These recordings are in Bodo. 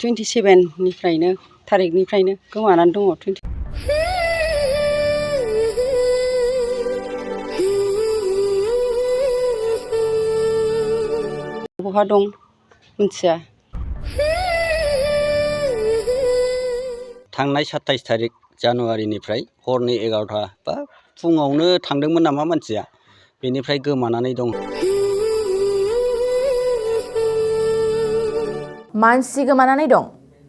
27निफ्रायनो थारिखनिफ्रायनो गोमानानै दङ। बहा दं मिथिया। थांनाय 27 तारिख जानुवारिनिफ्राय हरनि 11टा बा फुङावनो थांदोंमोन नामा मानसिया, बेनिफ्राय गोमानानै दं। मानसि गोमानानै दं।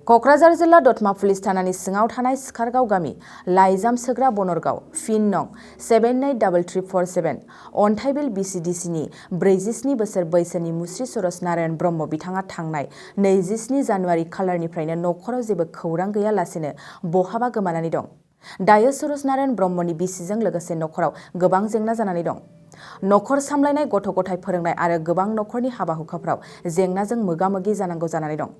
क'क्राझार जिल्ला दतमा पुलिस थानानि सिङाव थानाय सिखारगाव गामि, लाइजाम सोग्रा बनरगाव, फिन नं 783347, अन्थाइबिल BCDCनि 47 बोसोर बैसोनि मुस्रि सरस नारायण ब्रह्म बिथाङा थांनाय 27 जानुवारि खालारनिफ्रायनो न'खराव जेबो खौरां गैयालासेनो बहाबा गोमानानै दं। दायो सरस नारायण ब्रह्मनि बिसिजों लोगोसे न'खराव गोबां जेंना जानानै दं। न'खर सामलायनाय, गथ' गथाय फोरोंनाय आरो गोबां न'खरनि हाबा हुखाफ्राव जेंनाजों मोगा-मोगि जानांगौ जानानै दं।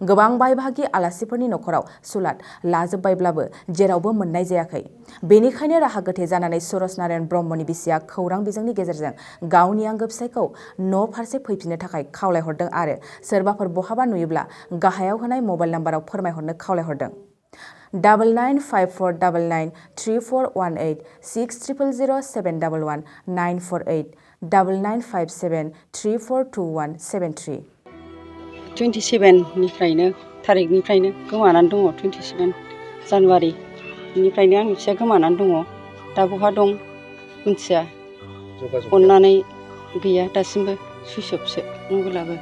गोबां बाय बाहागि आलासिफोरनि न'खराव सुलाद लाजोब्बायब्लाबो जेरावबो मोननाय जायाखै। बेनिखायनो राहा गोथे जानानै सरस नारायण ब्रह्मनि बिसिया खौरां बिजोंनि गेजेरजों गावनि आंगो फिसायखौ न' फारसे फैफिननो थाखाय खावलायहरदों आरो सोरबाफोर बहाबा नुयोब्ला गाहायाव होनाय मबाइल नाम्बाराव फोरमायहरनो खावलायहरदों। 9954993418 60000711 948 9957342173। 27निफ्रायनो थारिखनिफ्रायनो गोमानानै दङ। 27 जानुवारिनिफ्रायनो आंनि फिसाया गोमानानै दङ। दा बहा दं मिथिया। अननानै गैया दासिमबो सुइस अफसो मबाइलाबो।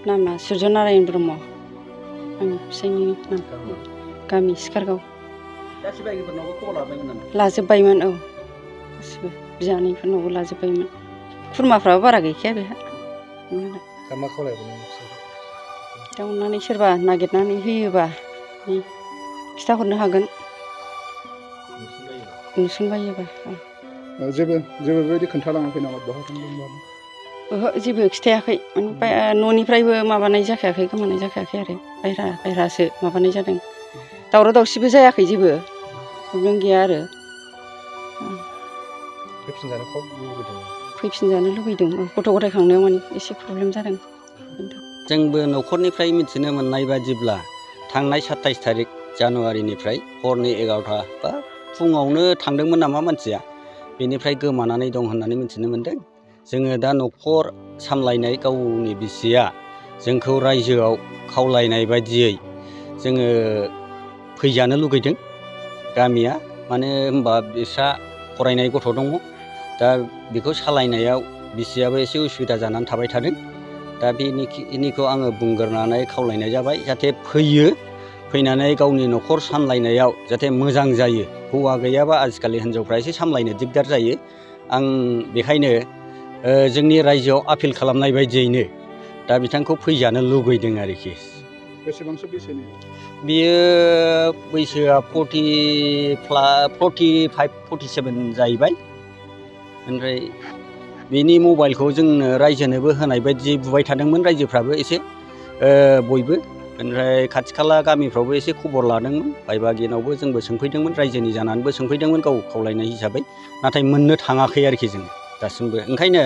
नामा सुरज नारायण ब्रह्म, आंनि फिसायनि नाम। गामि सिखारगाव। लाजोब्बायमोन, औ गासिबो बियानैफोरनावबो लाजोब्बायमोन। खुरमाफ्राबो बारा गैखाया बेहा। दा मा खावलायबावनो? दा अननानै सोरबा नागिरनानै होयोबा खिथाहरनो हागोन। नुसनबायोबा। जेबो बेबायदि खोन्थालाङाखै नामा बहा थांदों? ओहो, जेबो खिथायाखै। न'निफ्रायबो माबानाय जाखायाखै, गोमानाय जाखायाखै आरो बायह्रासो माबानाय जादों। दावराव दावसिबो जायाखै, जेबो प्रब्लेम गैया आरो। फैफिनजानो लुबैदों। गथ' गथाय खांनायाव माने एसे प्रब्लेम जादों। जोंबो न'खरनिफ्राय मिथिनो मोननाय बादिब्ला थांनाय 27 तारिख जानुवारिनिफ्राय हरनि 11टा बा फुङावनो थांदोंमोन नामा मानसिया, बेनिफ्राय गोमानानै दं होननानै मिथिनो मोन्दों। जोङो दा न'खर सामलायनाय गावनि बिसिया जोंखौ रायजोआव खावलायनाय बायदियै जोङो फैजानो लुगैदों गामिया। मानो होनबा बिस्रा फरायनाय गथ' दङ। दा बेखौ सालायनायाव बिसियाबो एसे उसुबिदा जानानै थाबाय थादों। दा बेनिखौ आङो बुंग्रोनानै खावलायनाय जाबाय, जाहाथे फैनानै गावनि न'खर सामलायनायाव जाहाथे मोजां जायो। हौवा गैयाबा आजिखालि हिनजावफ्रा एसे सामलायनो दिगदार जायो। आं बेखायनो जोंनि रायजोआव आपिल खालामनाय बायदियैनो दा बिथांखौ फैजानो लुगैदों आरोखि। बेसेबांसो बैसोनि? बियो बैसोआ 45-47 जाहैबाय। ओमफ्राय बेनि मबाइलखौ जोंनो रायजोनोबो होनाय बायदि बुबाय थादोंमोन रायजोफ्राबो एसे बयबो। ओमफ्राय खाथि खाला गामिफ्रावबो एसे खबर लादोंमोन, बाय बागिनावबो जोंबो सोंफैदोंमोन, रायजोनि जानानैबो सोंफैदोंमोन गाव खावलायनाय हिसाबै। नाथाय मोननो थाङाखै आरोखि जों दासिमबो। ओंखायनो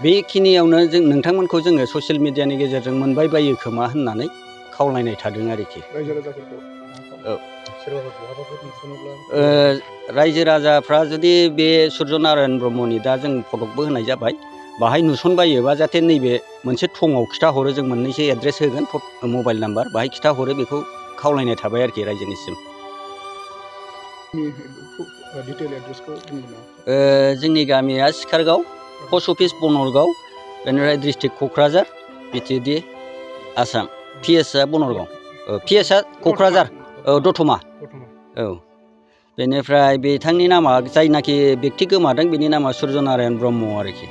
बेखिनियावनो नोंथांमोनखौ जोङो ससियेल मिडियानि गेजेरजों मोनबाय बायो खोमा होननानै खावलायनाय थादों आरोखि। रायजो राजाफ्रा जुदि बे सुरज नारायण ब्रह्मनि दा जों फटकबो होनाय जाबाय, बाहाय नुसनबायोबा जाहाथे नैबे मोनसे थंआव खिथाहरो, जों मोननैसो एड्रेस होगोन, मबाइल नाम्बार, बाहाय खिथाहरो, बेखौ खावलायनाय थाबाय आरोखि रायजोनिसिम। जोंनि गामिया सिखारगाव, पस्ट अफिस बनरगाव, बेनिफ्राय डिस्ट्रिक्ट क'क्राझार, बिटिएडि आसाम। पिएसआ बनरगाव, पिएसआ क'क्राझार, दतमा। औ, बेनिफ्राय बिथांनि नामा, जायनाखि बेक्ति गोमादों, बेनि नामा सुरज नारायण ब्रह्म आरोखि।